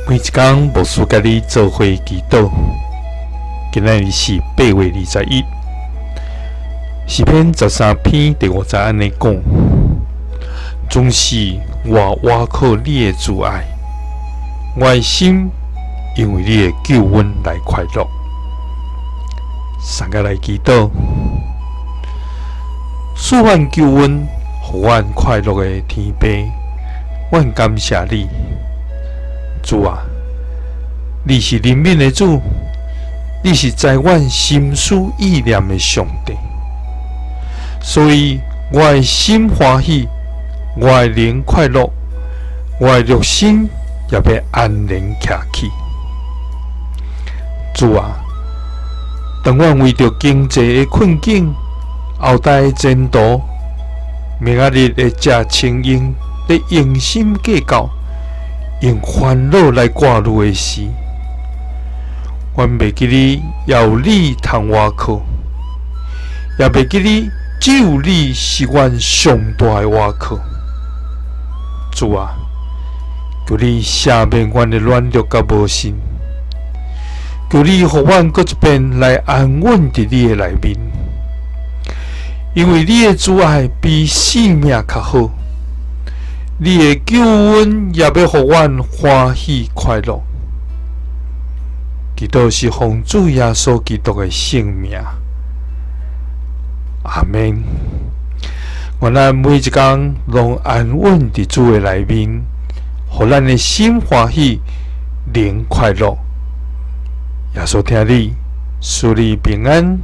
每一工牧師佮你做伙祈禱。今仔日是8月21，詩篇13篇第五節按呢講：總是我倚靠你的慈愛，我的心因為你的救恩來快樂。三個來祈禱，賜阮救恩，予阮快樂的天父，阮感謝你，主啊，你是憐憫的主，你是知阮心思意念的上帝，所以我的心歡喜，我的靈快樂，我的肉身也欲安然徛起。主啊，當阮為著經濟的困境、後代的前途、明仔日會食穿用，咧用心計較，用煩惱來掛慮的時，阮袂記得猶有你通倚靠，也袂記得只有你是阮上大的倚靠。主啊，求你赦免阮的軟弱佮無信，求你予阮閣一遍來安穩佇你的內面，因為你的慈愛比性命較好，你的救恩也欲予阮歡喜快樂。祈禱是奉主耶穌基督的聖名，阿們。願咱每一工攏安穩佇主的內面，予咱的心歡喜，靈快樂。耶穌疼你，賜你平安。